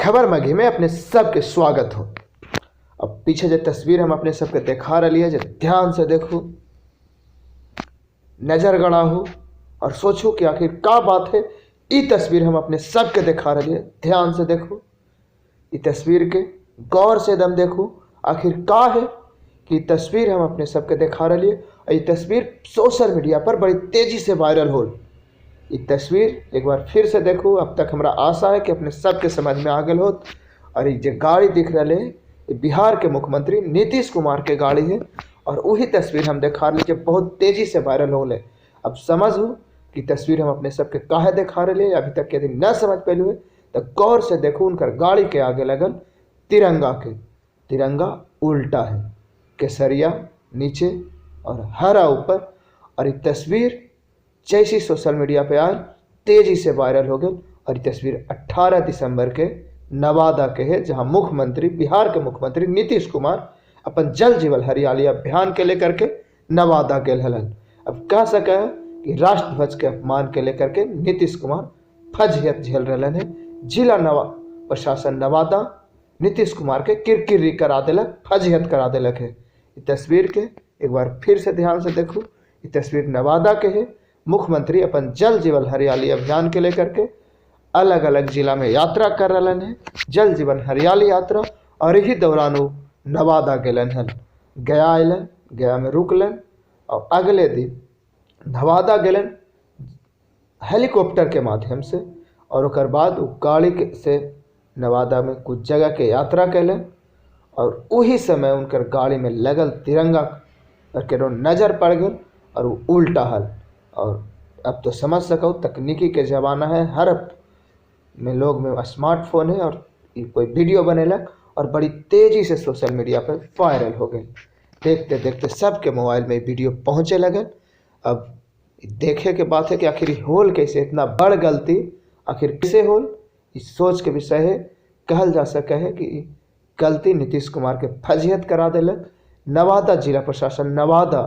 खबर मगही में अपने सबके स्वागत हो। अब पीछे जो तस्वीर हम अपने सबके देखा रही है, जो ध्यान से देखो, नजर गड़ाहू और सोचो कि आखिर का बात है। ये तस्वीर हम अपने सबके दिखा रही है, ध्यान से देखो, ये तस्वीर के गौर से दम देखो आखिर का है कि तस्वीर हम अपने सबके दिखा रही है। और ये तस्वीर सोशल मीडिया पर बड़ी तेज़ी से वायरल हो। ये तस्वीर एक बार फिर से देखो। अब तक हमारा आशा है कि अपने सबके समझ में आ गल हो। और ये जो गाड़ी दिख रहा है ये बिहार के मुख्यमंत्री नीतीश कुमार के गाड़ी है और वही तस्वीर हम दिखा रहे जो बहुत तेज़ी से वायरल हो रहे। अब समझो कि तस्वीर हम अपने सबके काहे दिखा रहे हैं। अभी तक यदि न समझ पाए हुए तो गौर से देखो, उनकर गाड़ी के आगे लगल तिरंगा के, तिरंगा उल्टा है, केसरिया नीचे और हरा ऊपर। और ये तस्वीर जैसी सोशल मीडिया पे आए तेज़ी से वायरल हो गई। और ये तस्वीर 18 दिसंबर के नवादा के है, जहां मुख्यमंत्री, बिहार के मुख्यमंत्री नीतीश कुमार अपन जल जीवन हरियाली अभियान के लेकर के नवादा गए हलन। अब कह सके है कि राष्ट्रध्वज के अपमान के लेकर के नीतीश कुमार फजीहत झेल रहे हैं। जिला प्रशासन नवादा नीतीश कुमार के किरकिरी करा दिलक, फजीहत करा दिलक है। तस्वीर के एक बार फिर से ध्यान से देखो, ये तस्वीर नवादा के है। मुख्यमंत्री अपन जल जीवन हरियाली अभियान के लेकर के अलग अलग जिला में यात्रा कर रहे हैं, जल जीवन हरियाली यात्रा। और यही दौरान वो नवादा गलन हन, गया अलन, गया में रुकलन और अगले दिन नवादा गलन हेलीकॉप्टर के माध्यम से। और ओकर बाद वो गाड़ी के से नवादा में कुछ जगह के यात्रा कैलन और वही समय उनकर गाड़ी में लगल तिरंगा के नज़र पड़ गई और वो उल्टा हल। और अब तो समझ सको तकनीकी के ज़माना है, हर में लोग में स्मार्टफोन है और कोई वीडियो बनेलक और बड़ी तेज़ी से सोशल मीडिया पर वायरल हो गई। देखते देखते सबके मोबाइल में वीडियो पहुँचे लगल। अब देखे के बात है कि आखिर होल कैसे, इतना बड़ गलती आखिर कैसे होल, इस सोच के विषय है। कहल जा सके है कि गलती नीतीश कुमार के फजीहत करा दिलक। नवादा जिला प्रशासन नवादा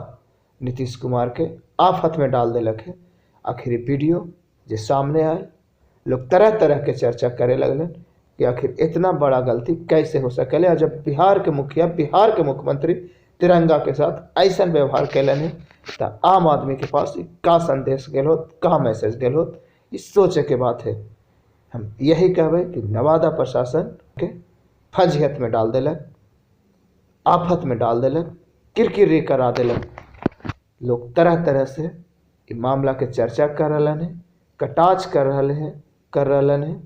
नीतीश कुमार के आफत में डाल दिलक है। आखिर वीडियो जो सामने आए, लोग तरह तरह के चर्चा करे लगलन कि आखिर इतना बड़ा गलती कैसे हो सकले। और जब बिहार के मुखिया, बिहार के मुख्यमंत्री तिरंगा के साथ ऐसा व्यवहार कैलन है तो आम आदमी के पास का संदेश गेल होत, का मैसेज गेल होत, इस सोचे के बात है। हम यही कहबे कि नवादा प्रशासन के फजीहत में डाल दिलक, आफत में डाल दिलक, किरकिरी करा दिलक। लोग तरह तरह से मामला के चर्चा कर रहे हैं, कटाक्ष कर रहे हैं।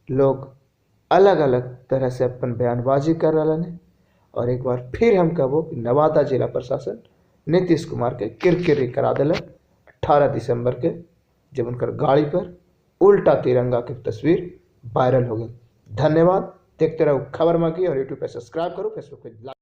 लोग अलग अलग तरह से अपन बयानबाजी कर रहे हैं। और एक बार फिर हम कहबो कि नवादा जिला प्रशासन नीतीश कुमार के किरकिरी करा दिलक 18 दिसंबर के, जब उनकर गाड़ी पर उल्टा तिरंगा की तस्वीर वायरल हो गई। धन्यवाद। देखते रहो खबर मगही और यूट्यूब पर सब्सक्राइब करो, फेसबुक पे लाइक।